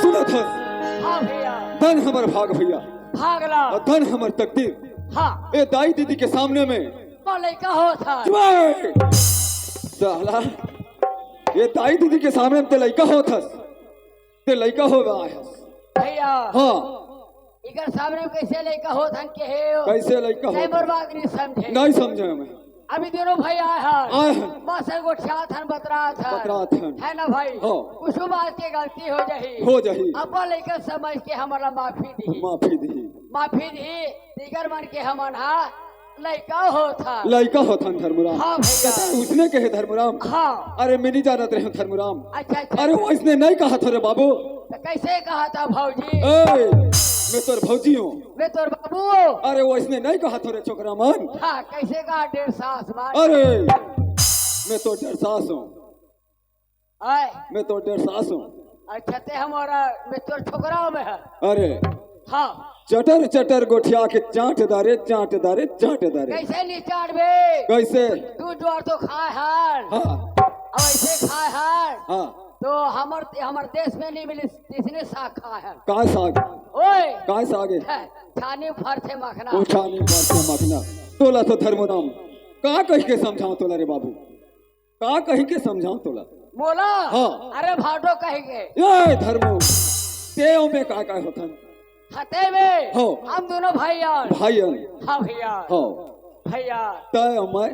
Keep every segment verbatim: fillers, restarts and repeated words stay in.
सुनत हस? हाँ भैया। धन हमर भाग भैया। भाग ला। अउ धन हमर तकदीर। हाँ। ए दाई दीदी के सामने में तो लइका होत हस। चुप! साला, ए दाई दीदी के सामने में ते लइका होत हस। ते लइका होवे आय हस। भैया। हाँ। इकर सामने में कैसे लइका होत हन के हे हो? कैसे लइका नहीं, होत मोर हन? बात नहीं समझे। नहीं समझे मैं। अभी दोनों भाई आय हन। आय हन। बस गोठियात हन, बतरात हन। बतरात हन। है ना भाई? हाँ। कुछ बात के गलती हो जाही। हो जाही। अपन लइका समझ के हमला माफी दिही। माफी दिही। माफी दिही। इकर मन के हमन हा लइका होत हन। लइका होत हन धर्मराम। हाँ भैया। कते उसने कहे धर्मराम। हाँ। अरे मैं नहीं जानत रहे धर्मराम। अच्छा, अच्छा। अरे वो इसने नहीं कहा था रे बाबू। तो कैसे कहा था भौजी? ए, मैं तोर भौजी हूँ। मैं तोर बाबू हूँ। अरे वो इसने नहीं कहा था रे छोकरा मन। हाँ, कैसे कहा डेढ़ सास मान? अरे मैं तो डेढ़ सास हूँ। आय। मैं तो डेढ़ सास हूँ। अच्छा, ते हमारा, मैं तोर छोकरा में है। अरे। हाँ। चटर चटर गोठिया के चाट दारे, चाट दारे, चाट दारे। कैसे नहीं चाटबे? कैसे? तू ज्वार तो खाए हन। हाँ। अब ऐसे खाए हन। हाँ। तो हमर, हमर देश में नहीं मिली, इसने साग खाए हन। काय साग? ओए। काय साग है? है, छानी भर थे मखना। वो छानी भर थे मखना। तोला तो धर्मराम, का कह के समझाओ तोला रे बाबू? का कहि के समझाओ तोला? मोला? हाँ। अरे भाटो कहि के। ए धर्मो, ते अउ मैं का का होथन? हते में। हो। हम दोनों भाई यार। भाई यार। हाँ भैया। हो। भैया। तय अउ मैं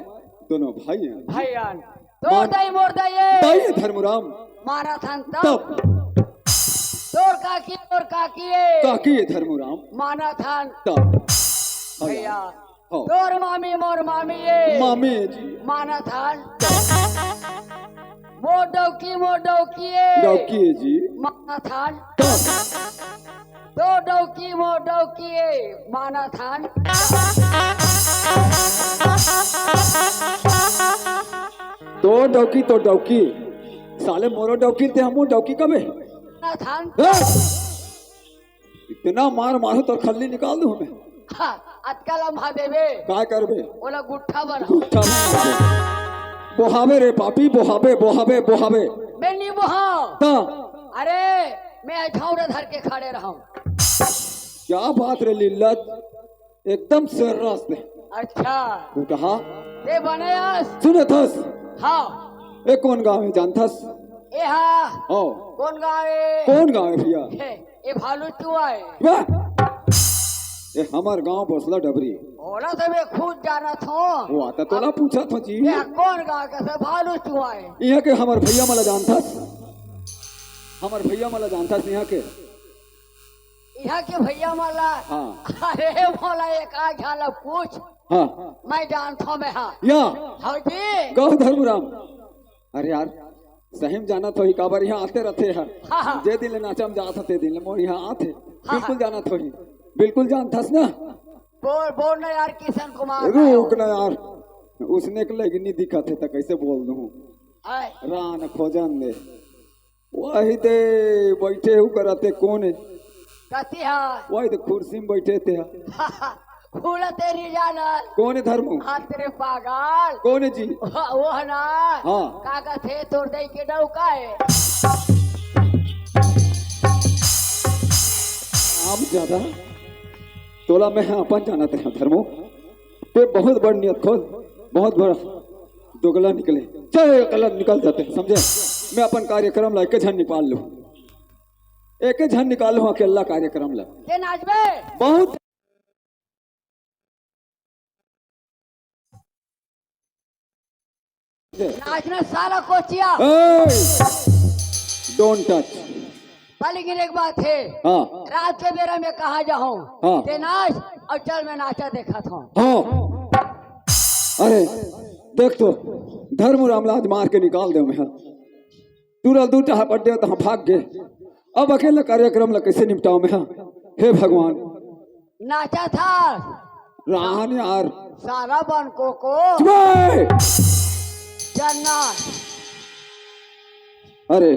दोनों भाई यार। भाई यार। तोर मान- दाई मोर दाई ए। दाई ए धर्मराम। मारा थन तब। तब। तोर काकी, तोर काकी ए। काकी ए धर्मराम। माना थन। तब। भैया। हो। तोर मामी मोर मामी ए। मामी ए जी। माना थन। मोर डौकी मोर डौकी ए। डौकी ए जी। माना थन। तब। तोर डौकी मोर डौकी ए। माना थन। तोर डौकी तोर डौकी। साले मोरो डौकी ते हमू डौकी कबे। माना थन। ए! इतना मार मारू तोर खल्ली निकाल दूं हमें। हाँ, अतका लम्हा देबे। काय करबे? ओला गुट्ठा बना। गुट्ठा बना दे। बोहाबे रे पापी, बोहाबे, बोहाबे, बोहाबे। मैं नहीं बोहाव। ता। अरे, मैं झौरा धर के खड़े रहूं। क्या बात रे लिल्लत, एकदम सर्रास ते। अच्छा। तू कहा? ते बने अस। सुनत हस? हाँ। ए कोन गाँव हे जानथस? ए हा। हो। कोन गाँव हे? कोन गाँव हे भैया? हे, ए भालू चुआ हे। वाह! ए हमर गाँव बसला डबरी। ओला तो मैं खुद जानत हूँ। वो आता तोला अब पूछत हूँ जी। ए कोन गाँव के से भालू चुआ हे? इहाँ के हमर भैया मला जानथस? हमर भैया मला जानथस इहाँ के? इहाँ के भैया मला। हाँ। अरे मोला एक आध झन ला पूछ। हाँ। मैं जानत हूँ मैं, हाँ। या। हाँ जी। कहो धर्मराम। अरे यार, सही में जानत होही, काबर इहाँ आते रथे हर। हाँ, हाँ। जे दिन ले नाचा में जात हे, ते दिन ले मोर इहाँ आथे। हाँ, बिल्कुल हाँ। जानत होही। बिल्कुल जानथस ना? बोल, बोल ना यार, किशन कुमार। रुक ना यार, उसने के लगे नहीं दिखत हे, त कैसे बोल दूं? आय। रान खोजन दे। वही ते बैठे हु करते, कोन हे? कति हा? वही ते कुर्सी में बैठे ते हा। फूल तेरी जानल। कोन हे धर्मू? हाँ, तेरे पागल। कोन हे जी? वो, वो हे ना? हाँ। कागज हे तोर दई के डौका हे। आम ज्यादा तोला मैं अपन जानत हे धर्मो। ते बहुत बड़ नियत खोल, बहुत बड़ दोगला निकले। चल, गलत निकल जाते, समझे? मैं अपन कार्यक्रम ला एक झन निकाल लूं, एक झन निकाल लूं अकेला कार्यक्रम ला। ते नाचबे? बहुत नाचना साला कोचिया। Don't touch। पर लेकिन एक बात हे, हाँ। रात के बेरा में कहाँ जाहूँ? हाँ। ते नाच अउ चल मैं नाचा देखत हूँ। हाँ। अरे देख तो, धर्मराम ला आज मार के निकाल देंव मैं। टूरा दू टहा पड्डे त हम भाग गे। अब अकेला कार्यक्रम ला कैसे निपटांव मैं? हे भगवान। नाचा था। राहन यार। साला बन को को। चुप बे! चन्ना। अरे,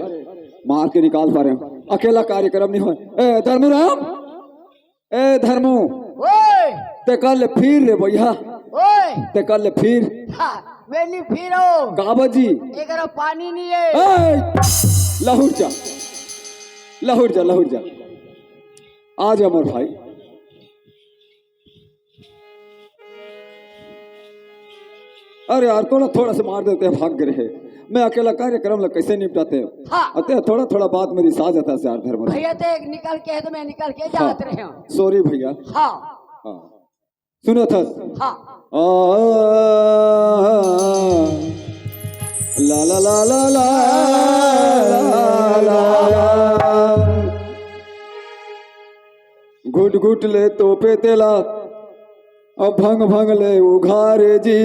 मार के निकाल पा रहे हो। अकेला कार्यक्रम नहीं होय। ए, धर्मराम। ए धर्मू, ओए! ते कर ले फिर रे भैया। ओए! ते कर ले फिर। हाँ, मैं नहीं फिरो। काबा जी? एकरा पानी नहीं है। ए! लहुर जा, लहुर जा, लहुर जा। आ जा मोर भाई। अरे यार, थोड़ा, थोड़ा से मार देते हैं, भाग गए रहे। मैं अकेला कार्यक्रम ला कैसे निपटाते हैं? हाँ। अते थोड़ा, थोड़ा बात मेरी साझ था यार, धर्म। भैया, ते एक निकल के है तो मैं निकल के हाँ। जात रहे हूँ। Sorry भैया। हाँ। हाँ। सुनो था। हाँ। आ, ला, ला, ला, ला, ला, ला, ला। घुट घुट ले तोपे तेला, अब भंग भंग ले उघारे जी।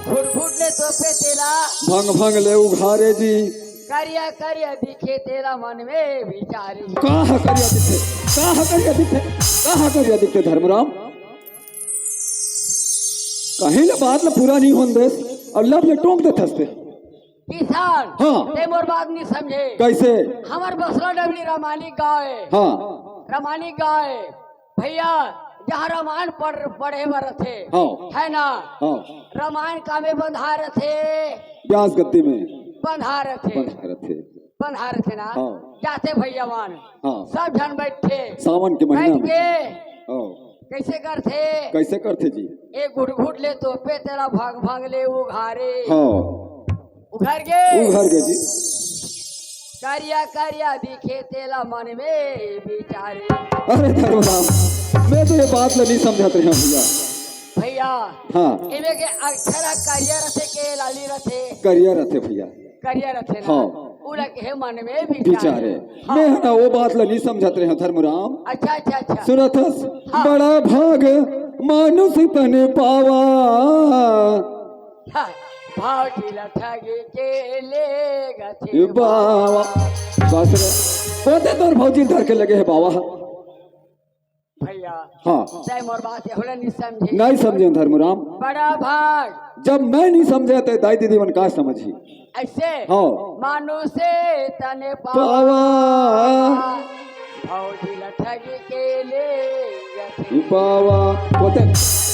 घुट घुट ले तोपे तेला। भंग भंग ले उघारे जी। करिया करिया दिखे तेला मन में विचारी। का ह करिया दिखे? का ह करिया दिखे? का ह करिया दिखे धर्मराम? कहीं ले बात ल पूरा नहीं होन देस अउ लब ले टोंक देथस ते। किसान, हाँ। ते मोर बात नहीं समझे। कैसे? हमर बसला डबली रामायणी गाँव है। हाँ। रामायणी गाँव है। भैया, जहाँ रामायण पढ़, पढ़े बर रथे। हाँ। है ना? हाँ। रामायण कामे बंधा रथे। ब्यास गद्दी में। बंधा रथे। बंधा रथे। बंधा रथे ना? हाँ। जाते भैया मन। हाँ। सब झन बैठे। सावन के महीना बैठ में। के हाँ। कैसे करथे? कैसे करथे जी? ए घुट घुट ले तोपे तेला भंग भंग ले उघारे। हाँ। उघर गे। उघर गे जी। करिया करिया दिखे तेला मन में विचारे। अरे धर्मराम, मैं तो ये बात ल नहीं समझत रहे हूँ भैया। भैया। हाँ। एमे के अक्षर करिया रथे के लाली रथे? करिया रथे भैया। करिया रथे ना? हाँ। उला के मन में विचारे। विचारे। हाँ। मैं ह ना वो बात ल नहीं समझत रहे हूँ धर्मराम। अच्छा, अच्छा, अच्छा। सुनत हस? हाँ। बड़ा भाग मानुष तन पावा। हाँ। भाव ढीला ठगी के ले गथे ये बावा। बस रे। कोते तोर भौजी धर के लगे है बावा। भैया, हाँ। तै मोर बात एहू ल नहीं समझे। नहीं समझे धर्मराम। बड़ा भाग। जब मैं नहीं समझे तो दाई दीदी मन का समझी? ऐसे? हाँ। मानुषे तने पावा। पावा। भौजी ल ठगी के ले गथे। पावा। कोते,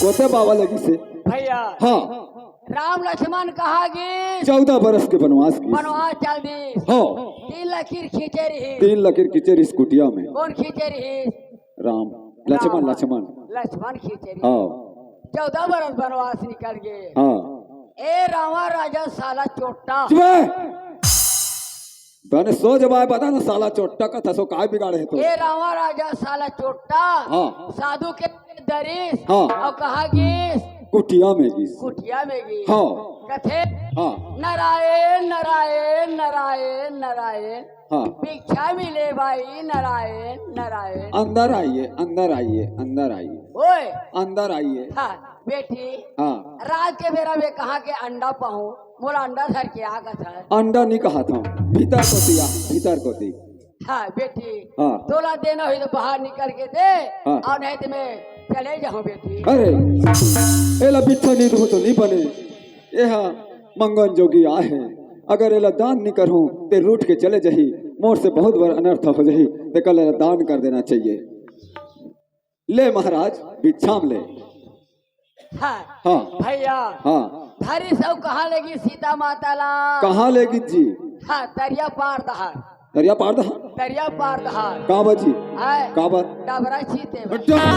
कोते बावा लगी से? भैया। हाँ। राम लक्ष्मण कहाँ गिस? चौदह बरस के बनवास गिस। बनवास चल दिस। हाँ। तीन लकीर खींचे रहिस। तीन लकीर खींचे रहिस कुटिया में। कोन खींचे रहिस? राम। लक्ष्मण, राम। लक्ष्मण। लक्ष्मण खींचे रहिस। हाँ। चौदह बरस बनवास निकल गे। हाँ। ए रावण राजा साला चोट्टा। चुप बे! तने सो जवाब बता ना साला चोट्टा का था सो काय बिगाड़े है तो? ए रावण राजा साला चोट्टा। हाँ। साधु के दरिस। हाँ। अउ कहाँ गिस? कुटिया में गिस। कुटिया में गिस। हाँ। कथे। हाँ। नारायण, नारायण, नारायण, नारायण। हाँ। भिक्षा मिले भाई, नारायण, नारायण। अंदर आइए, अंदर आइए, अंदर आइए। ओए। अंदर आइए। हाँ, बेटी। हाँ। रात के बेरा में कहाँ के अंडा पाहूँ? मोला अंडा धर के आ गा था। अंडा नहीं कहा था, भीतर कोती आ, भीतर कोती। हाँ बेटी, हाँ। तोला देना होही तो बाहर निकल के दे, हाँ। अउ नहीं तो मैं चले जाहूँ बेटी। अरे, एला बिच्छा नी दूँ तो नी बने। एहा मंगन जोगी आहे, अगर एला दान नी करहूँ ते रूठ के चले जाही, मोर से बहुत बड़ अनर्थ हो जाही, ते काल एला दान कर देना चाहिए। ले महाराज, बिच्छाम ले। हाँ। हाँ। भैया। हाँ। धरिस अउ कहाँ लेगिस सीता माता ला? कहाँ लेगिस जी? हाँ, तरिया पार डहर। तरिया पार डहर? तरिया पार डहर। का बा जी? आय। का बा? डबरा छीटे बर। डबरा।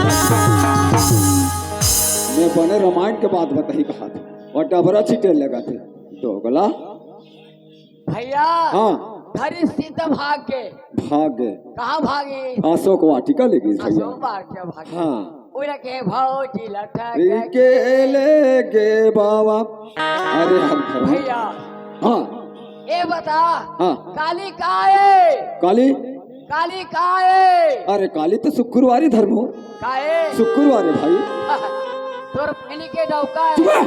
मैं बने रामायण के बात बताही कहा था। अउ डबरा छीटे लगा थे। दोगला। भैया, हाँ। धरिस सीता भाग गे। भाग गे। कहाँ भागे? अशोक वाटिका लेगिस भैया। अशोक वाटिका भागे। हाँ। ओला के भौजी लटक के लेगे बाबा। अरे हम घर में। भैया। हाँ। ए बता। हाँ। काली का ए? काली? काली का ए? अरे काली तो शुक्रवारी धर्मो। का ए? शुक्रवारी भाई। तोर पहली के डौका है। चुप रह।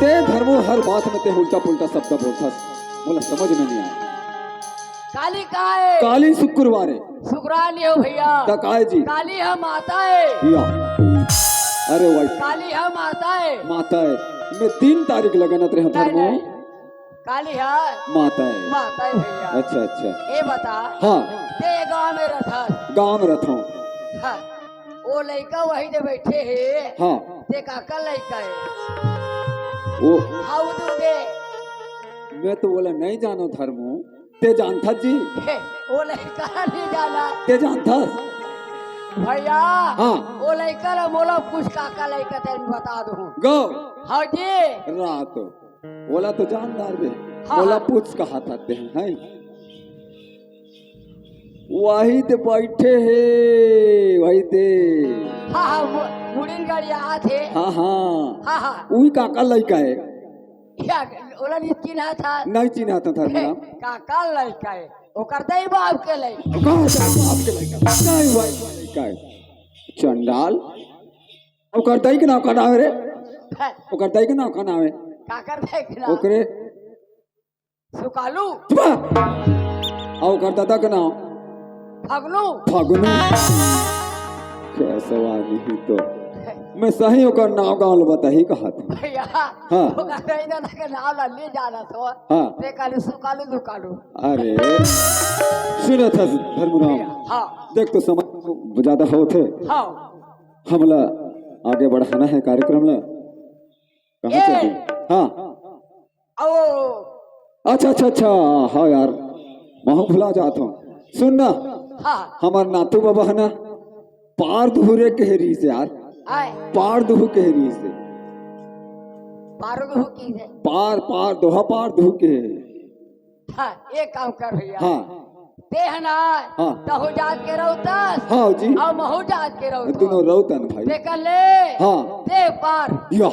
ते धर्मो हर बात में ते उल्टा पुल्टा शब्द बोलथस। मोला समझ में नहीं आया। काली का है? काली शुक्रवार है। शुक्रवार नहीं हो भैया। त काय जी? काली हम माता है। या। अरे भाई। काली हम माता है। माता है। मैं तीन तारीख लगनत रहे नहीं, धर्मो। नहीं। काली है। माता है। माता है भैया। अच्छा, अच्छा। ए बता। हाँ। ते गांव में रथस। गांव में रथों। हाँ। ओ लइका वही दे बैठे हे। हाँ। ते काकर लइका हे? वो हाउ दू दे। मैं तो बोला नहीं जानो धर्मो, ते जानथस जी? हे, ओ लइका नहीं जाना। ते जानथस? भैया, हाँ। ओ लइका ला मोला पूछ काकर लइका ते बता दूँ। गो। हाँ जी। रात। ओला तो जानदार बे। हाँ, ओला हाँ। पूछ कहा था ते हैं। वही ते बैठे हे, वही ते। हाँ, हाँ, मु-, मुड़िन गाड़ी आत हे। हाँ, हाँ। हाँ, हाँ। उही काकर लइका हे। या, ओला नहीं चिन्हा था। नहीं चिन्हा था, धर्मराम। काकर लइका हे। ओकर दाई बाप के लइका। ओकर दाई बाप के लइका। नहीं भाई, लइका हे। चंडाल। ओकर दाई के नाम का नाम हे रे? हैं। ओकर दाई के नाम का नाम हे? काकर दाई के नाम? ओकरे सुकालू। चुप! अउ ओकर दादा के नाम? फगलू। फगलू। कैसवा नहीं तो। मैं सही ओकर नाम गाँव ल बताही कहा था। भैया, हाँ। ओकर दाई दादा के नाम ला ले जाना तो। हाँ। ते कालू सुकालू दुकालू। अरे, सुनत हस धर्मराम। हाँ। देख तो समय ज्यादा होत हे। हाँ। हमला आगे बढ़ाना हे कार्यक्रम ला। कहाँ ए! चल रही? हाँ। ओ। अच्छा, अच्छा, अच्छा, हाँ यार, महूँ भुला जात हँव। सुन ना, हाँ। हमर नाथू बाबा हे ना, पार दुहू रे कहे रहिस यार। आय। पार दुहू कहे रहिस। पार दुहू की है? पार, पार, दोहा पार दुहू कहे। हाँ, एक काम कर भैया। हाँ। ते हे ना, हाँ। तहू जात के रउतस, हाँ जी। अउ महूँ जात के रउत हँव। दुनों रउतन भाई। ते कर ले। हाँ। ते पार। या।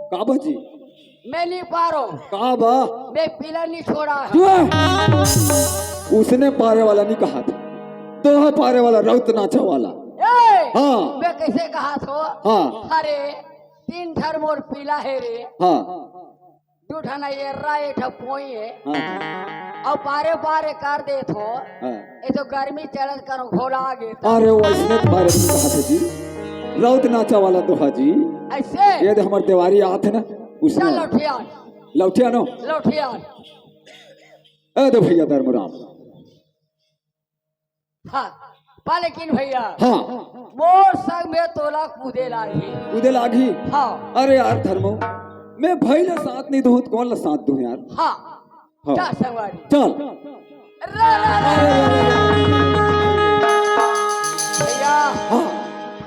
का बा जी? मैं नहीं पारो। का बा? मैं पीला नहीं छोड़ा है। तू उसने पारे वाला नहीं कहा था। दोहा पारे वाला, रउत नाचा वाला। ए! हाँ। मैं कैसे कहा थो? हाँ। अरे, तीन ठर मोर पीला हे रे। हाँ। दू ठन एर्रा, एक ठन पोई हे। हाँ। अउ पारे पारे कर देथो। हाँ। ए तो गर्मी चलत करो घोला आगे। अरे वइसने तो बारे में कहा था जी। रउत नाचा वाला दोहा जी। अइसे? ये दे हमर देवारी आत हे ना, उसने चल लौटिया। लौटिया नो? लौटिया। ए दे भैया धर्मराम। हाँ, पा लेकिन भैया, हाँ। मोर संग में तोला कूदे लागही। कूदे लागही? हाँ। अरे यार धर्मो, मैं भई ला साथ नहीं दूँ त कोन ला साथ दूँ यार? हाँ। हाँ। जा संगवारी। चल। रे, रे, रे, रे, रे, रे। भैया। हाँ।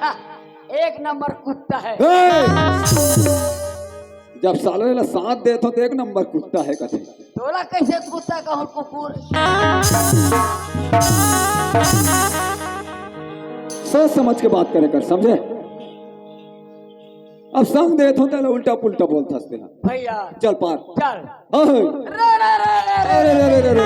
हाँ, एक नंबर कुत्ता है। ए! जब साले ला साथ देथो त एक नंबर कुत्ता हे कथे। तोला कैसे कुत्ता कहूँ कुकुर? सोच समझ के बात करे कर, समझे? अब संग देथो त उल्टा पुल्टा बोलथस ते हा। भैया। चल पार। चल। हाँ, हाँ। रे, रे, रे, रे, रे। अरे रे रे रे रे रे।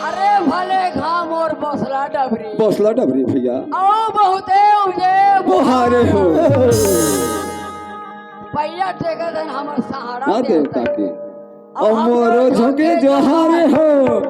अरे भले घाम अउ बसला डबरी। बसला डबरी भैया। अउ बहुते उजे बोहारे हो। भैया टेका धन हमर सहारा हाँ देवता देवता के। अउ मोरो झोंके जोहार हो।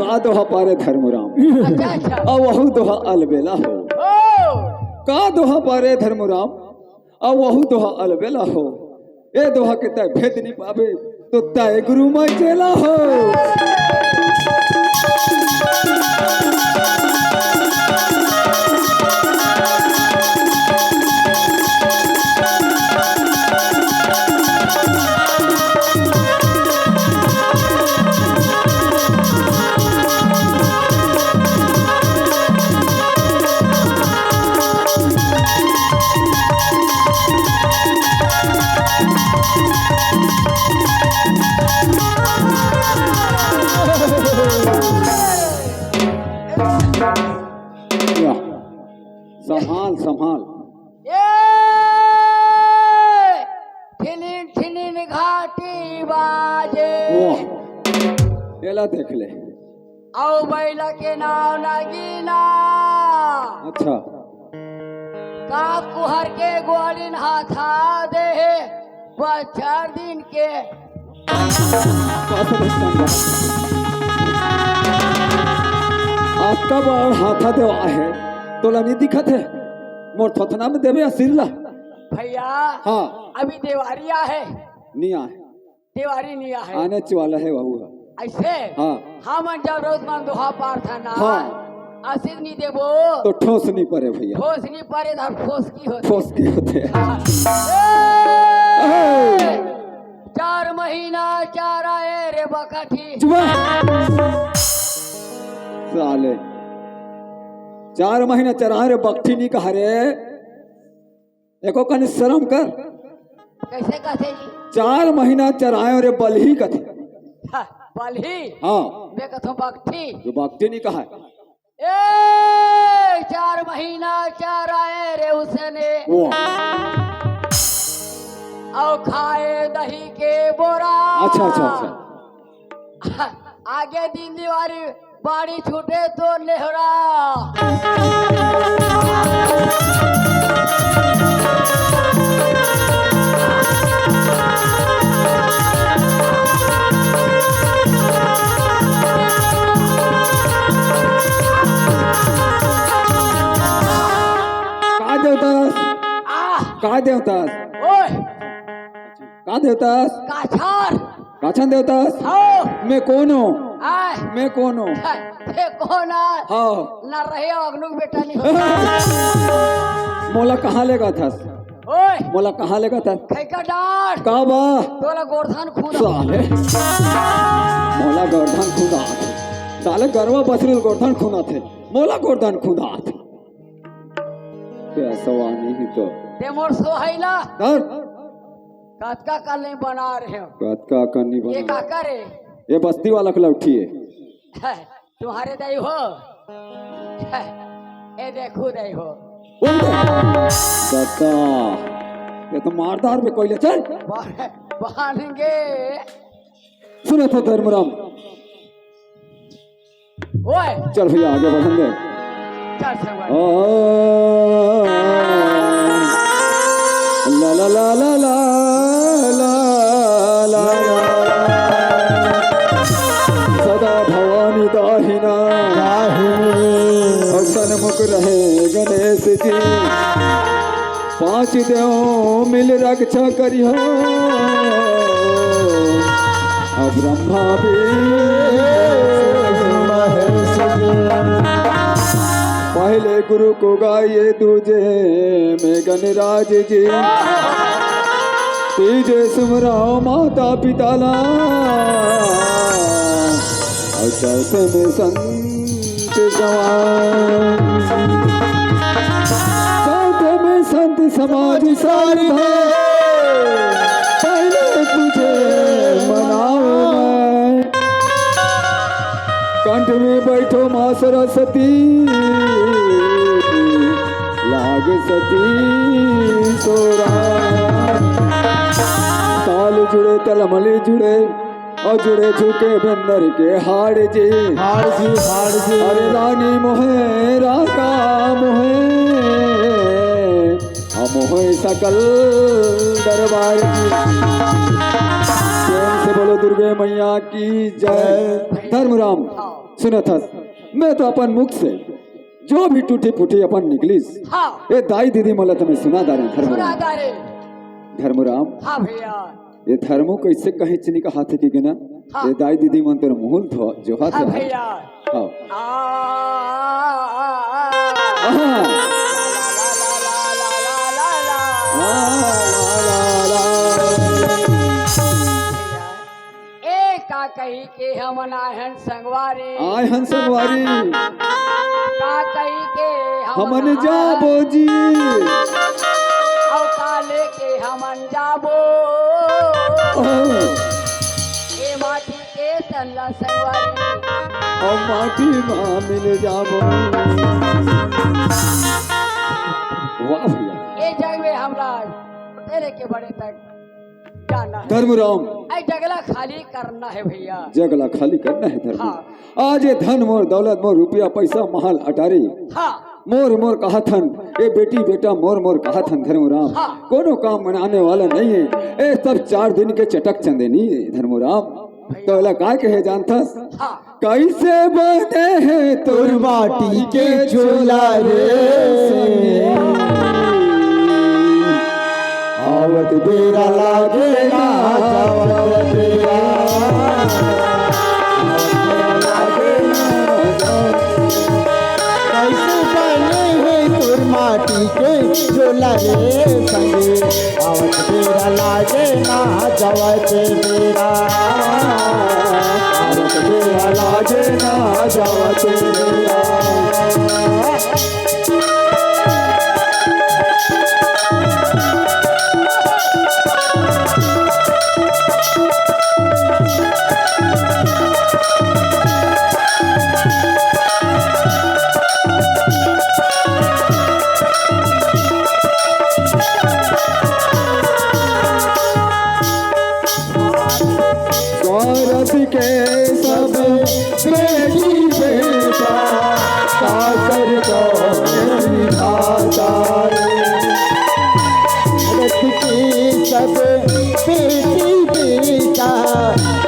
का दोहा पारे धर्मराम? अच्छा, अच्छा। अउ वहू दोहा अलबेला हो। ओ! का दोहा पारे धर्मराम? अउ वहू दोहा अलबेला हो। ए दोहा के तय भेद नी पाबे, तो तय गुरु मैं चेला हो। संभाल, संभाल। ए! ठिनिन ठिनिन घाटी बाजे। वाह, एला देख ले। अउ बइला के नाव नगीना। अच्छा। का कुहर के गोलिन हाथा दे हे, बछर दिन के। अतका बड़ हाथा देवा हे, तोला नी दिखत हे? मोर थोथना में देबे असील ला। भैया, हाँ। अभी देवारी आहे। नी आहे। देवारी नी आहे। आने वाला हे बाबू। अइसे? हाँ। हमन जब रोज मन दोहा पारथन ना, हाँ। असील नी देबो। तो ठोस नी परे भैया। ठोस नी परे, धर फोस की होथे। फोस की होथे। हाँ। ए! चार महीना चराए रे बकठी। चुप। साले, चार महीना चराए रे बकठी नी कहा रे। एको कनी शरम कर। कइसे कथे जी? चार महीना चराए रे बलही कथे। हाँ, बलही? हाँ। मैं कथों बकठी। जो बकठी नी कहा। ए, चार महीना चराए रे उसने। वाह। अउ खाए दही के बोरा। अच्छा, अच्छा, अच्छा। आगे दिन देवारी बाड़ी छूटे तो नेहरा। का देवतास? आह! का देवतास? ओए! का देवतास? काछर। काछन देवतास? हाँ। मैं कोन हों? आय। मैं कोन हों? ते कोन आय? हाँ। ना रहे अगनू के बेटा नहीं हो। मोला कहाँ लेगथस? ओए। मोला कहाँ लेगथस? खैका डांड़। का बा? तोला गोरधन खुदा। साले। मोला गोरधन खुदा। साले गरवा बछरू ल गोरधन खुदा थे। मोला गोरधन खुदा थे। पैसा वानी ही तो। ते मोर सोहैला। धर। कतका कन ले बना रहे हो? कतका कन नी ये बना। का करे? ये बस्ती वाला के लौठी है। तुम्हारे दाई हो? ये देखो दाई हो। बोल दे। दत्ता, ये तो मारदार में कोई ले चल। बा-, बांधेंगे। सुने तो धर्मराम। ओए। चल भैया, आगे बढ़ेंगे। चल संगवारी। ओ, ला, ला, ला। सदा भवानी दाहिना। दाहिनी। अउ सन्मुख रहे गणेश जी। पांच देव मिल रक्षा करिहो। अब ब्रह्मा भी महेश जी। पहले गुरु को गाइए, दूजे में गणराज जी, तीजे सुमराव माता पिता ला, अउ चौथे में संत समान। चौथे में संत समाज सारधा, पहले तुझे मनाऊं मैं। कंठ में बैठो माँ सरस्वती, लाग सती सोरा। ताल जुड़े, तलमली जुड़े, अउ जुड़े झुके बंदर के हाड़ जी। हाड़ जी, हाड़ जी। अरे रानी मोहे, राजा मोहे, हम होए सकल दरबार जी। प्रेम से बोलो दुर्गे मैया की जय। जय। धर्मराम, सुनत हस, मैं तो अपन मुख से जो भी टूटी फूटी अपन निकलिस, हाँ। ए दाई दीदी मोला तमे सुना डारे धर्मराम। सुना डारे। धर्मराम, हाँ भैया। ए धर्मू कइसे कहीं चनी कहा थे कि गे ना, हाँ। ए दाई दीदी मन तोर मुहुल धो-, जोहा हाँ थे। भैया। हाँ। आ, आ, आ, आ। आहा। ला, ला, ला, ला। ए का कही के हमन आए हन संगवारी। आए हन संगवारी। का कही के हमन हमन आए जाबो हन। जी। अउ का लेके हमन जाबो। ओह। ए माटी के तन ला संगवारी। अउ माटी मा मिल जाबो। वाह भैया। ए जग में हमरा तेरे के बड़े तक जाना है। धर्मराम। ए जगला खाली करना है भैया। जगला खाली करना है धर्मराम। हाँ। आज ये धन मोर दौलत मोर रुपया पैसा महल अटारी। हाँ। मोर मोर कहत हन, ए बेटी बेटा मोर मोर कहत हन धर्मराम। हाँ। कोनो काम बनाने वाला नहीं है। ए सब चार दिन के चटक चंदेनी है धर्मराम। भैया। तो एला का कहे जानथस? हाँ। कइसे बने हे तोर माटी के चोला रे संगी? आवत बेरा लागे ना, जावत बेरा। कइसे बने हे तोर माटी के चोला रे संगी? आवत बेरा लागे ना, जावत बेरा। आवत बेरा लागे ना, जावत बेरा। स्वार्थ के सब बेटी बेटा, का कर कौन विधाता रे? स्वार्थ के सब बेटी बेटा,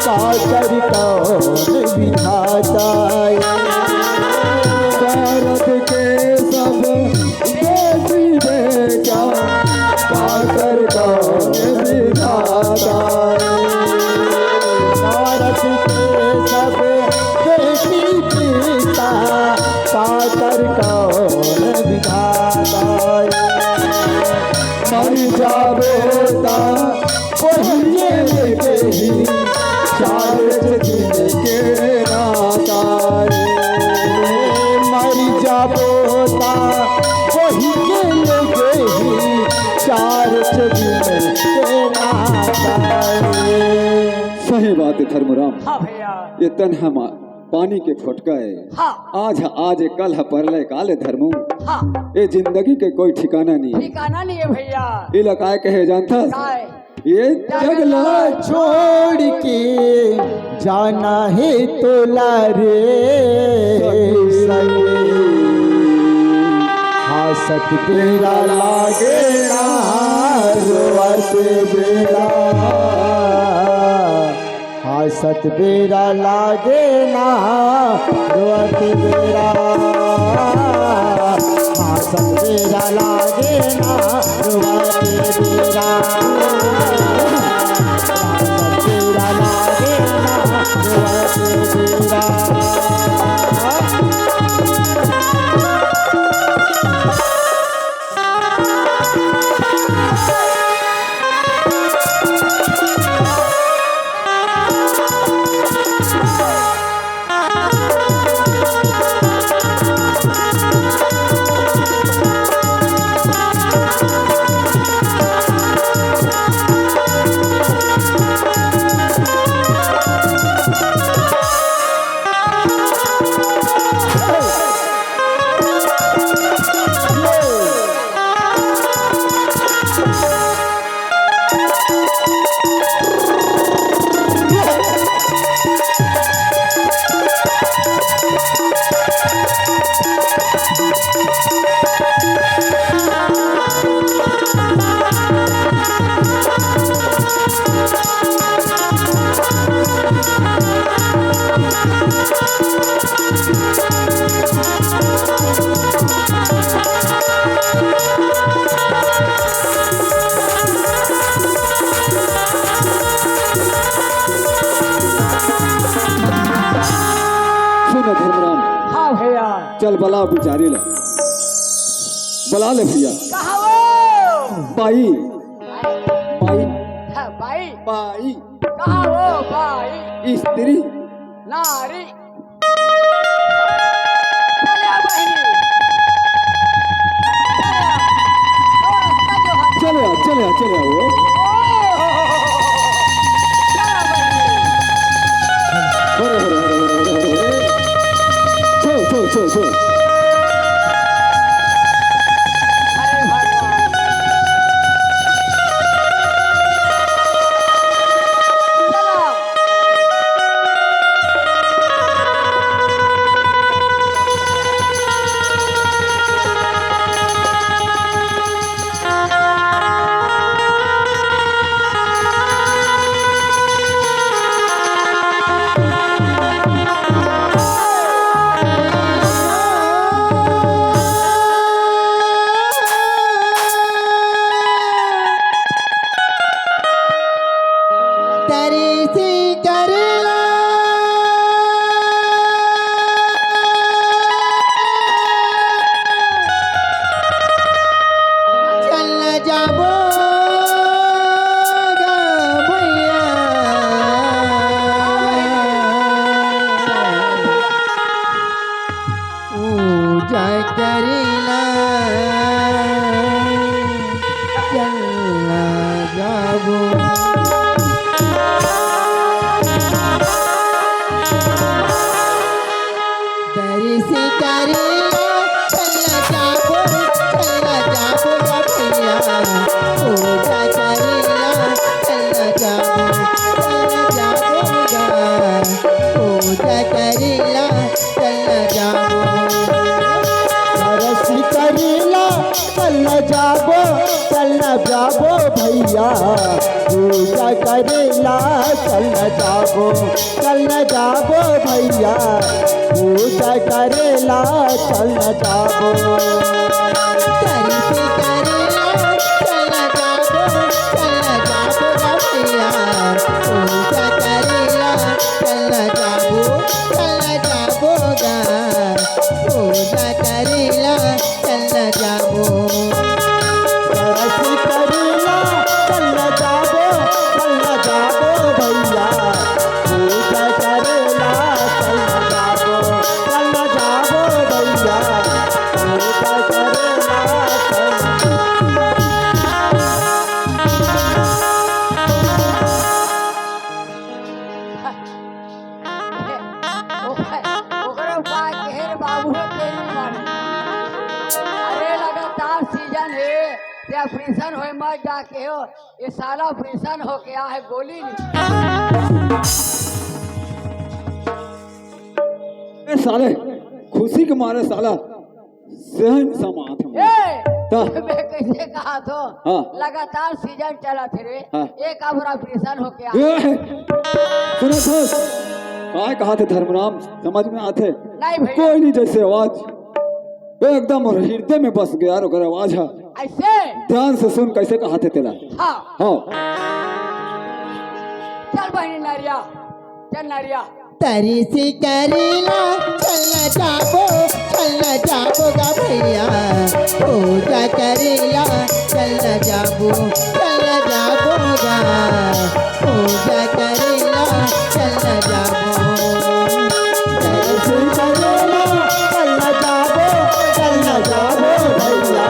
का कर कौन विधाता रे? स्वार्थ के सब बेटी बेटा, पाकर कौन विधाता रे? स्वार्थ के सब बेटी बेटा, पाकर कौन विधाता रे? मर जाबो ता पहिए लेके ही चार दिन के नाता रे। मर जाबो ता पहिए लेके ही चार दिन के नाता रे। सही बात है धर्मराम। हाँ भैया। ये तन हम पानी के फोटका है। हाँ। आज, आज कल ह परलय काल है धर्मू। हाँ। ये जिंदगी के कोई ठिकाना नहीं है। ठिकाना नहीं है भैया। इला काय कहे जानथस? काय? ये जगला छोड़ के जाना है तोला रे संगी। हाँ, सत बेरा लागे ना, रोवत बेरा। हाँ, सत बेरा लागे ना, रोवत बेरा। हाँ, सत बेरा लागे ना, रोवत बेरा। हाँ, सत बेरा लागे ना, रोवत बेरा। धर्मराम, हाँ भैया। चल बला बिचारी ला, बला ले भैया। कहाँ वो? बाई, बाई, हाँ, बाई। बाई। कहाँ वो बाई? स्त्री। नारी। चले आ बहिनी। चले आ। चले आ, चले आ, चले आ वो। ओ, चले आ बहिनी। हरे, हरे, हरे। छो, छो, छो, छो। हरे भगवान। चलो। तरी सी करेला। चल जाबो गा भैया। पूजा करेला, चल जाबो। तरी सी करेला, चल जाबो, चल जाबो गा भैया। पूजा करेला, चल जाबो, चल जाबो गा। पूजा करेला, चल जाबो। तरसी करेला, चल जाबो, चल जाबो भैया। पूजा करेला, चल जाबो, चल जाबो भैया। पूजा करेला, चल जाबो। तरसी करेला, चल जाबो, चल जाबो भैया। पूजा करेला, चल जाबो, चल जाबो गा। पूजा करेला, चल जाबो। तरसी करेला, चल जाबो, चल जाबो भैया। पूजा करेला, चल जाबो, चल जाबो भैया। पूजा करेला, चल ओकरे, ओकरे उपाय के हे रे बाबू, हे तेरी मारी। अरे लगातार सीजन हे, ते ऑपरेशन होए मत जाके हो, ये साला ऑपरेशन होके आ हे, गोली नहीं। ए साले, खुशी के मारे साला सहन समात हम। ए, त मैं कैसे कहा थो? हाँ। लगातार सीजन चलत हे रे। हाँ। एक अब ऑपरेशन होके आ। ए, सुनत हस? काय कहा थे धर्मराम? समझ में आथे? नहीं भैया। कोई नहीं जैसे आवाज। एकदम हृदय में बस गया यार, ओकर आवाज है। ऐसे? ध्यान से सुन, कैसे कहा थे तेला। हाँ। हाँ। चल बहिनी नरिया, चल नरिया। तरी सी करेला, चल जाबो, चल जाबो गा भैया। पूजा करेला, चल जाबो, चल जाबो गा। पूजा करेला, चल जाबो। तरी सी करेला, चल जाबो, चल जाबो भैया।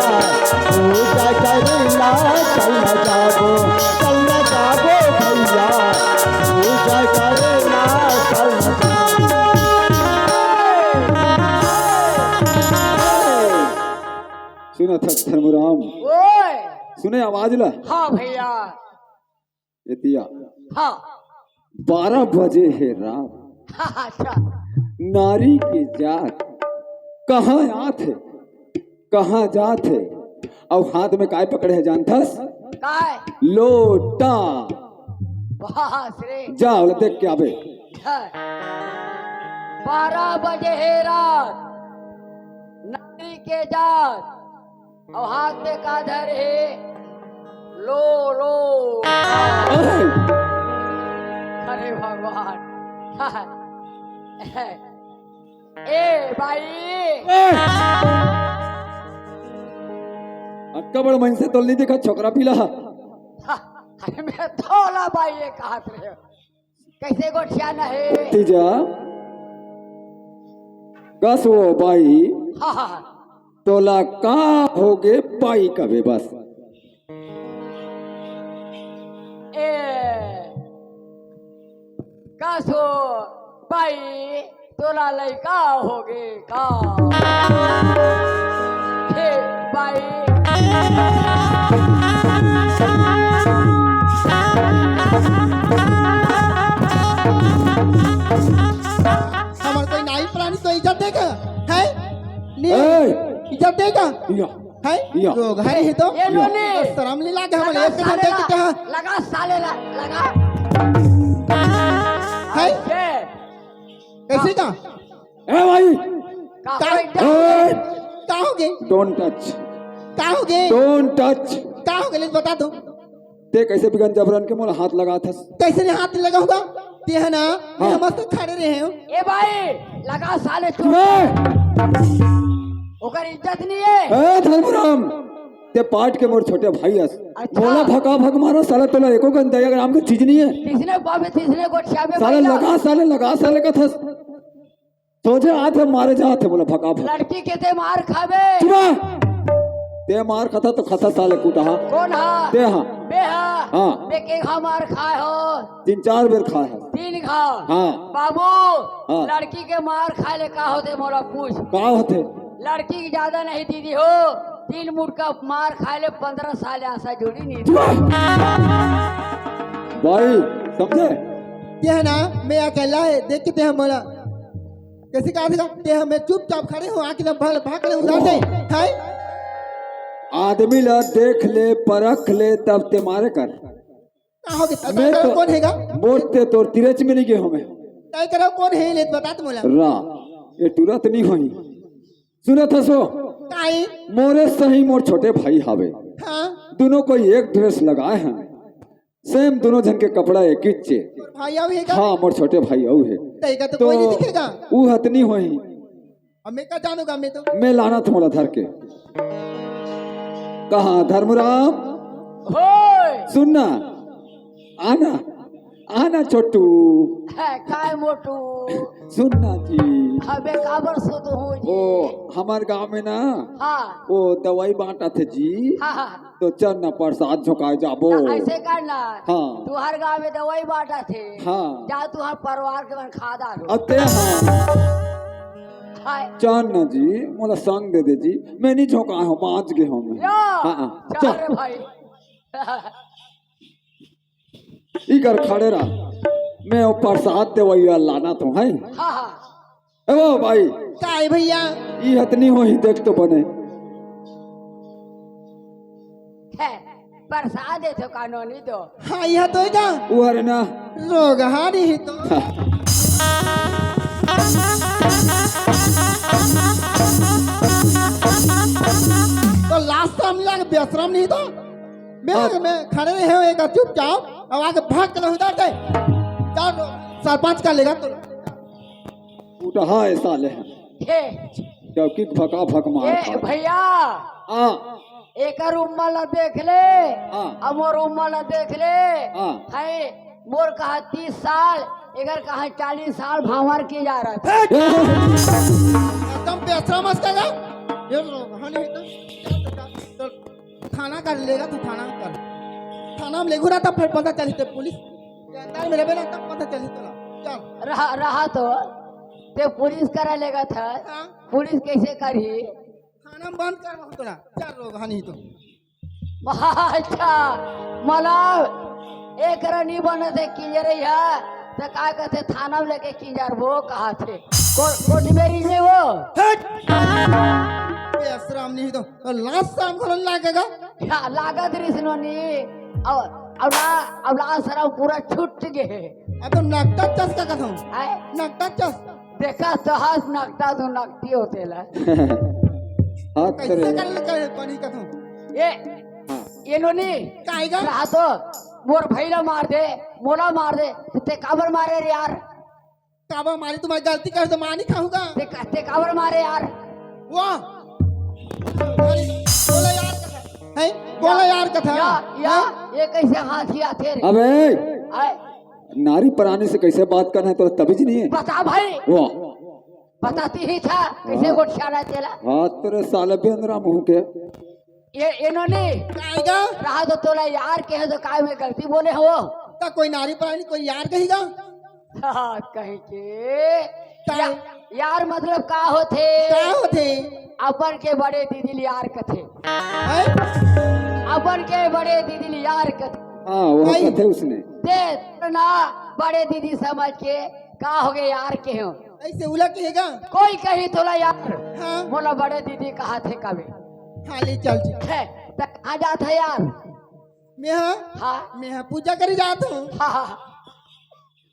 पूजा करेला, चल जाबो, चल जाबो भैया। पूजा करेला, चल जाबो। सुनत हस धर्मराम? ओए। सुने आवाज ला। हाँ भैया। एतिया। हाँ। बारह बजे हे रात। हाँ, अच्छा। नारी के जात कहाँ आत हे, कहाँ जात हे? अउ हाथ में काय पकड़े हे जानथस? काय? लोटा। बास रे। जा, ओला देख के आबे। हाँ। बारह बजे हे रात, नारी के जात, अउ हाथ में का धरे हे? लो, लो। अरे! अरे भगवान। ए भाई। ए! अतका बड़ मनसे तोला नइ देखा, छोकरा पीला। अरे मैं तोला भाई ये कहत रहे। कइसे गोठियाना हे? तीजा, कस वो बाई, हाँ, हाँ, हाँ। तोला का होगे बाई कबे बस। ए, कस वो बाई, तोला लइका होगे का? हे बाई। हमर कोई नाई प्राणी तो इज्जत देगा, है? नहीं। ए! इज्जत देगा? या। है? या। लोग है ही तो। ये लो ने। शर्म नहीं लागे, हमर लगा एक साले घंटे ला, की कहा? लगा साले ला, लगा। है? ये। कइसे का? ए भाई। का का? कोई डर ए! का होगे? Don't touch। का होगे? Don't touch। का होगे? ले बता दो। ते कइसे बिगन जबरन के मोला हाथ लगाथस? कइसे नहीं हाथ लगाहूँगा? ते है ना, मैं हाँ। मस्त खड़े रहे हूँ। ए भाई, लगा साले तू। मैं ओकर इज्जत नहीं है। ए धर्मराम, ते पाट के मोर छोटे भाई अस। अच्छा। मोला भका भक मारा साला, तोला एको गन दया नाम के चीज नहीं है। किसने बाबे, किसने गोठिया में साले बैठा? लगा, साले लगा, साले कथस। सोझे आथे मारे जाथे, बोला भका भक। लड़की के ते मार खाबे। चुप रह। ते मार खाता तो खाता साले कुटहा। कोन हा? ते हा। बे हा। हाँ। बे के घा मार खाए हो? तीन चार बेर खाए हो। तीन घा। हाँ। बाबू, हाँ। लड़की के मार खाए ले का होथे मोला पूछ। का होथे? लड़की के ज्यादा नहीं दीदी हो, तीन मुटका मार खाए ले पंद्रह साल आशा जुड़ी नहीं। चुप रह। भाई, समझे? ये है ना, मैं अकेला है, देख के ते हम बोला। कइसे कहा था? ते हमें चुपचाप खड़े हो, आके ना भल भाग ले उधार दे। हाय। आदमी ला देख ले, परख ले, तब ते मारे कर। का हो गया? मैं तैं तो कौन हैगा? मोर ते तोर तिरच में नहीं गए हमें। तय करो कौन है, ले बता तो मोला। रा, ये तुरंत नहीं होई। सुनत हसो? काई? मोरे सही मोर छोटे भाई हावे। हाँ। दोनों कोई एक dress लगाए हैं। Same दोनों झन के कपड़ा एक ही चे। तोर भाई अउ हे का? हाँ, मोर छोटे भाई अउ हे। तैं का तो तो कोई नहीं दिखेगा। ऊ हतनी होही। अब मैं का जानूंगा, मैं तो। मैं लाना था मोला धर के। कहाँ धर्मराम? होय। सुन ना, आना, आना छोटू। है, काय मोटू? सुन ना जी। अबे काबर सुत हो जी? ओ, हमार गांव में ना, हाँ। वो दवाई बांटा थे जी। हाँ, हाँ। तो चल ना, प्रसाद झोंकाए जाबो। ना, ऐसे कर ना। हाँ। तुहर गांव में दवाई बांटा थे। हाँ। जा तुहर परिवार के मन खा डालो। अते हाँ। हाय। चल ना जी, मोला संग दे दे जी। मैं नहीं झोंकाए हूँ, बांच गए हूँ मैं। या, हाँ, हाँ, चल चल। रे भाई। इकर खड़े रह। मैं वो प्रसाद देवइया लाना तो है। हाँ, हाँ। ए वो भाई। काय भैया? ई हतनी होही देख तो बने। है, प्रसाद दे तो कानूनी दो। हाँ, यह तो इधर। उहर ना। रोगहारी ही तो। तो लास्ट टाइम लाग बेसरम नहीं तो। मैं, हाँ। मैं खड़े रहे हूँ एक चुपचाप, अब आके भाग के उधर से। चल, सरपंच का लेगा तो। उठा है साले। हे। क्योंकि भका भक मार ए, खा। भैया। हाँ। एकर उम्र ला देख ले। हाँ। अब मोर उम्र ला देख ले। हाँ। है, मोर कहा तीस साल, एकर कहा चालीस साल भांवर के जा रहा है। एकदम बेसरम मत कर। ये लो, हाँ नहीं तो। थाना कर लेगा तो थाना कर। थाना में लेगू ना तब फिर पता चली ते पुलिस। अंदर में रहबे ना तब पता चली तोला। चल। रहा, रहा तो। ते पुलिस करा लेगा था। हाँ। पुलिस कैसे करही? थाना में बंद कर बहुत तोला। चल रोग हनी तो। अच्छा, मतलब एक रनी बने थे किंजरे है, तो का कहते थाना में लेके किंजर वो कहा थे। को-, कोट मेरी ने वो। हट! बेसरम नहीं तो। तो लाश शाम को लागेगा। या, लागत रिस नोनी। अब, अब ला-, अब लाश सारा पूरा छूट गए। अब तो नकटा चस का कथम। आए? नकटा चस। देखा तो हाथ नकटा तो नकटी होते ला। हाथ कैसे करे। कर ले, करे, पानी कथम। ये, हाँ। ये नोनी। काहेगा? रहा तो, मोर भाई ला मार दे, मोला मार दे, ते काबर मारे रे यार? काबर मारे, तुम्हारी गलती कर तो मानी खाऊंगा। ते का-, ते काबर मारे यार? वाह। अरे, बोला यार कथा। हैं? बोला यार कथा। या, या, हैं? ये कैसे हाथ ही आते रे? अबे, आए। नारी प्राणी से कैसे बात करना है, तो तभी जी नहीं है। बता भाई। वाह। बताती ही था, कैसे हाँ। गोठियाना तेला। हाँ, तेरे साले बेंदरा मुंह के। ये इन्होंने कायगा? रहा तो तोला यार कहे तो काय मैं गलती बोले हो? का कोई नारी प्राणी कोई यार कहेगा? हाँ, कहीं के। का? या-, यार मतलब का होथे? का होथे? अपन के बड़े दीदी ल यार कथे। हैं? अपन के बड़े दीदी ल यार कथे। हाँ, वो भाई। कथे उसने। ते ना बड़े दीदी समझ के का हो गए यार के हो? ऐसे उला कहेगा? कोई कही तोला यार। हाँ। मोला बड़े दीदी कहा थे कभी। हाँ, ले चल जी। है, त कहाँ जात है यार? मैं हाँ? हाँ। मैं हाँ पूजा करे जात हूँ। हाँ, हाँ, हाँ।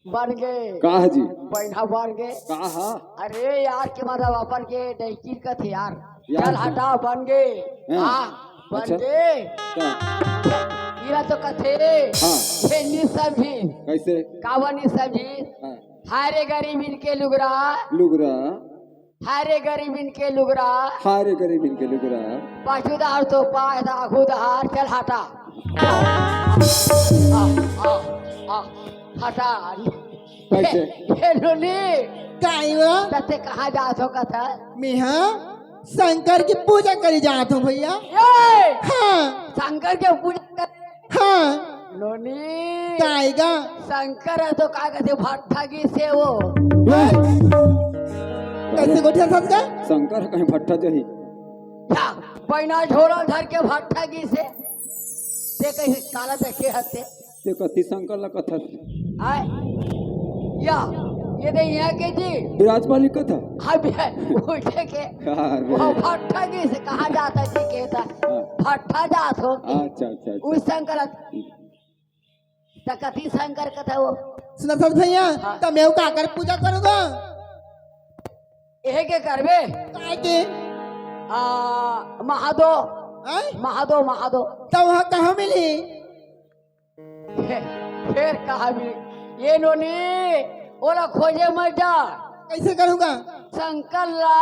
बन गए। का है जी? बहना बन गए। का हा? अरे यार के मतलब अपन के डैकी कथे यार। यार चल के। हटा बन गए। हाँ। हाँ, बन अच्छा। गए। का? इला तो कथे। हाँ। ये नी समझी। कैसे? काबर नी समझी? हाँ। हाय रे गरीब इनके लुगरा। लुगरा। हाय रे गरीब इनके लुगरा। हाय रे गरीब इनके लुगरा। पाछू दहार तो पाय दा, आगू दहार, चल हटा। आ, आ, आ, हटा। कैसे? ये नोनी। काई वो? तते कहाँ जात हो कथा? मैं हाँ शंकर की पूजा करे जात हूँ भैया। ये! हाँ। शंकर के पूजा कर हाँ। नोनी। कायगा? शंकर है तो का कहते भट्ठा की से वो। कैसे गोठिया सच का? शंकर कहीं भट्ठा जही। या, पैना झोला धर के भट्ठा की से। ते कहीं काला देखे हते। ते कति शंकर ला कथस। आय। या, ये दे यहाँ के जी। विराजमान कथा। हाँ, बे, उठे के। अरे। वो भट्ठा की से कहाँ जाता जी कहता। हाँ। भट्ठा जात हो। अच्छा, अच्छा, अच्छा। उस शंकर त कति शंकर कथा वो। सुना सत भैया, हाँ। त मैं काकर पूजा करूँगा? एहे के करबे? काय के? आ, महादो। हैं? महादो, महादो। त वहाँ कहाँ मिली? फे-, फेर कहाँ मिली? ये नोनी, ओला खोजे मत जा। कैसे करूँगा? शंकर ला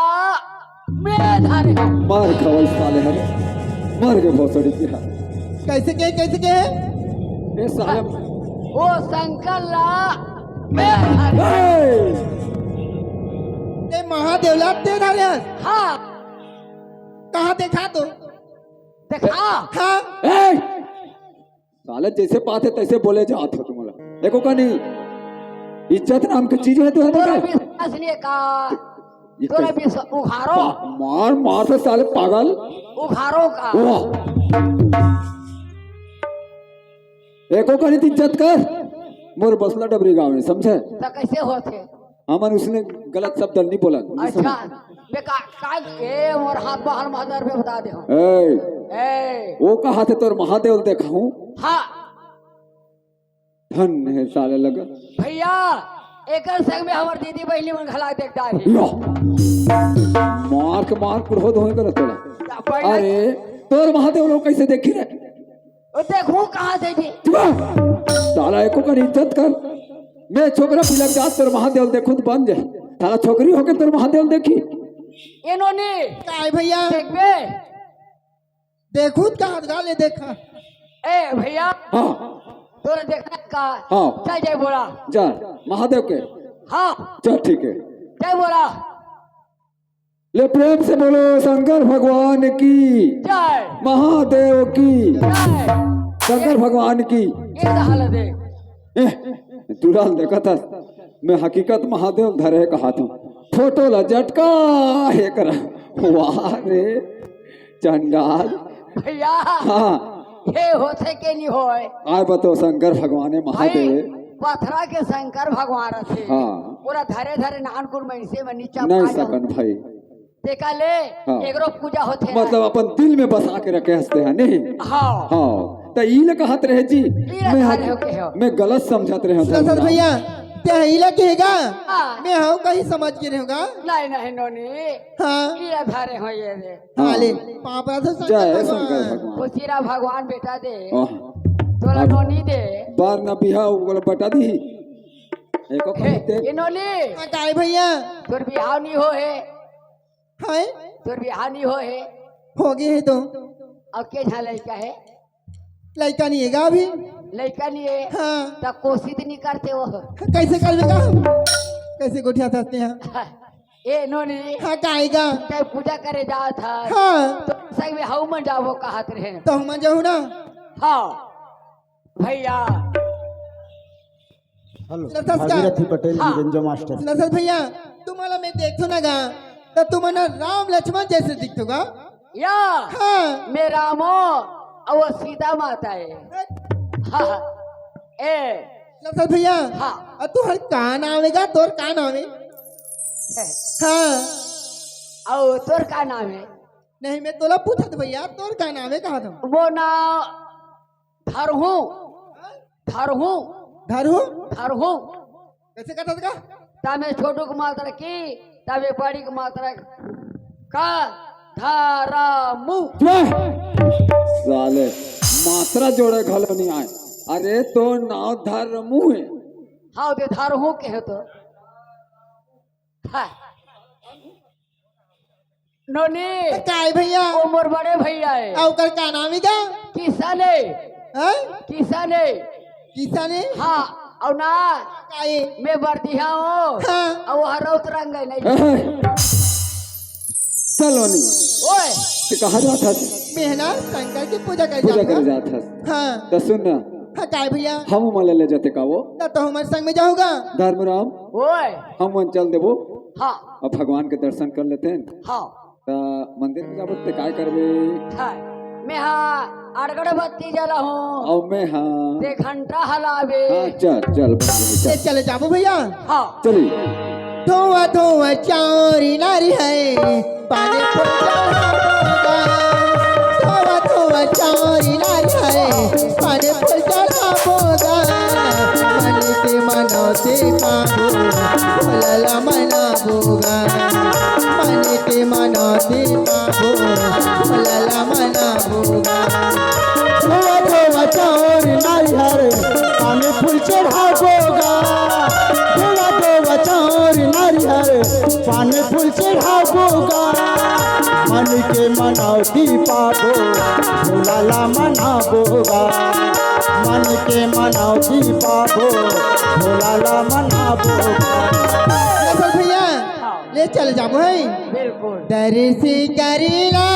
मैं धरे। मार खवाई साले हरे, मर गए भोसड़ी के हाथ। कैसे के, कैसे के? ए साले। वो शंकर ला मैं धरे। ए! ते महादेव ला ते धरे हस? हाँ। कहाँ देखा तो? देखा। हाँ। ए! साले जैसे बात है तैसे बोले जात हो तुम लोग। देखो का नहीं, इज्जत नाम की चीज है तो है तोरा ना? विश्वास नहीं है का? ये तोरा कैसे? विश्वास उघारो। पा-, मार, मार से साले पागल। उघारो का। वाह। एको का नहीं इज्जत कर। मोर बसला डबरी गाँव में, समझे? त कैसे होथे? हमन उसने गलत शब्द नहीं बोला, नहीं अच्छा, सुना। बे का, का, ए, मोर हाथ बाहर महदर पे बता दे हो। ए, ए। वो कहा थे तोर महादेव देखा हूँ। हाँ। धन है साले लगा। भैया, एकर संग में हमर दीदी बहिनी मन घला देख जा रही। लो। मार के मार क्रोध होए गलत तोला। क्या पढ़ अरे, तोर महादेव लोग कैसे देखी रे? ओ देखू कहाँ से जी? चुप रह। साला एको कर इज्जत कर। मैं छोकरा पिलक जात तोर महादेव देखू त बन जाए। साला छोकरी होके तोर महादेव देखी। ए नोनी। काय भैया? देखबे? देखू त कहाँ गा ले देखा। ए भैया। हाँ। तोरा देखना का? हाँ। चल जाए बोला। जा, महादेव के। हाँ। चल ठीक है। जय बोला। ले प्रेम से बोलो शंकर भगवान की, जय। महादेव की, जय। शंकर भगवान की। ये हाल दे। ए, दुलाल देखत हस, मैं हकीकत महादेव धरे कहा था, फोटो ला जटका हे करा। वाह रे चंडाल। भैया, हाँ। ये होथे के नहीं होय? आय बताओ, शंकर भगवान है, भाई, महादेव है। पथरा के शंकर भगवान रथे। हाँ। पूरा धरे धरे नानकुन मइनसे में नीचा नहीं पा जाओ। सकन भाई। देखा ले, हाँ। एकरो पूजा होथे ना। मतलब अपन दिल में बसा के रखे हंसते हैं, नहीं? हाँ। हाँ। त ई ले कहत रहे जी, ई ले मैं धरे हक-, हो के हो। मैं गलत समझत रहे हूँ सुना सर भैया, ते इला कहेगा? हाँ। मैं हूँ कहीं समझ के रहूँगा। नहीं, नहीं, नोनी। हाँ। ई ले धरे हो ये रे। हाँ। हाँ, ले, पाँव पड़ा था शंकर जय भगवान। शंकर भगवान। खुशीरा भगवान बेटा दे। हाँ। तोला अब नोनी दे। बार ना बिहा, वो बोला बटा दी। एको हे, कहिते। ए नोनी, हाँ, काय भैया? तोर बिहाव नहीं हो हे। हाय? तोर बिहाव नहीं हो हे। हो गए है तो। अउ के झा लइका हे? लइका नहीं है गा अभी। लइका नहीं है? हाँ। त कोशिश नहीं करते वो। कैसे कर लेगा? कैसे गोठिया सकते हैं? ए नोनी। हाँ, काय गा? तैं पूजा करे जात हस। हाँ। तो संग में हऊ मन जाबो कहत रहे। तो हम जाहू ना। हाँ। भैया। हेलो, नमस्कार। भागीरथी पटेल, हाँ। निरंजन मास्टर। नमस्कार भैया, तुम्हाला मैं देखतो ना गा, तो तुम ना राम लक्ष्मण जैसे दिखतो गा। या। हाँ। मैं रामो, अउ वो सीता माता है। हाँ। ए। नमस्कार भैया। हाँ। अउ तोहर का नाम है गा? तोर का नाम है? हाँ। अउ तोर का नाम है? नहीं, मैं तोला पूछत भैया, तोर का नाम है, कहा था? वो ना धरहूँ। धरहूँ। धरहूँ? धरहूँ। कैसे कहता था? तमे छोटू के मात्रा की, तमे बड़ी के मात्रा का धरमू। चुप! साले, मात्रा जोड़े घलो नहीं आए। अरे, तो नाव धरमू है। हाँ, दे धरहूँ के है तो। हाँ। नोनी। काय भैया? वो मोर बड़े भैया है। अउ ओकर का नाम है गा? किशन है। हैं? किशन है। किशन है? हाँ, अउ ना। काय? मैं बरदिहा हूँ। हाँ। अउ वो हरौत रंग है नहीं। चल नोनी। ओए। ते कहाँ जात हस? मैं ना शंकर की पूजा करे पूजा जात करे हूँ। जात हस। हाँ। त सुन ना। हाँ, काय भैया? हम मन ला ले जाते का वो? त तो हमर संग में जाहू गा। धर्मराम। ओए। हम मन चल देबो। हाँ। अब भगवान के दर्शन कर लेते हैं। हाँ। त मंदिर में जाबो ते काय करबे? हाँ। मैं हाँ अरगड़ बत्ती जलाहूँ। अउ मैं हाँ। ते घंटा हलाबे। हाँ, चल, चल, बन गई, चल। ते चले जाबो भैया। हाँ। चली। धुआं धुआं चाउर नारी है, पानी फूल चढ़ाबो गा। धुआं धुआं चाउर नारी है, पानी फूल चढ़ाबो गा। मन के मनौती पाबो, भोला ला मनाबो गा। मन के मनौती पाबो, भोला ला मनाबो गा। धोवा धोवा चाउर नारियर, पानी फूल चढ़ाबो गा। धोवा धोवा चाउर नारियर, पानी फूल चढ़ाबो गा। मन के मनौती पाबो, भोला ला मनाबो गा। मन के मनौती पाबो, भोला ला मनाबो गा। ले चल भैया, ले चल जाबो है। बिल्कुल। दर्श करिला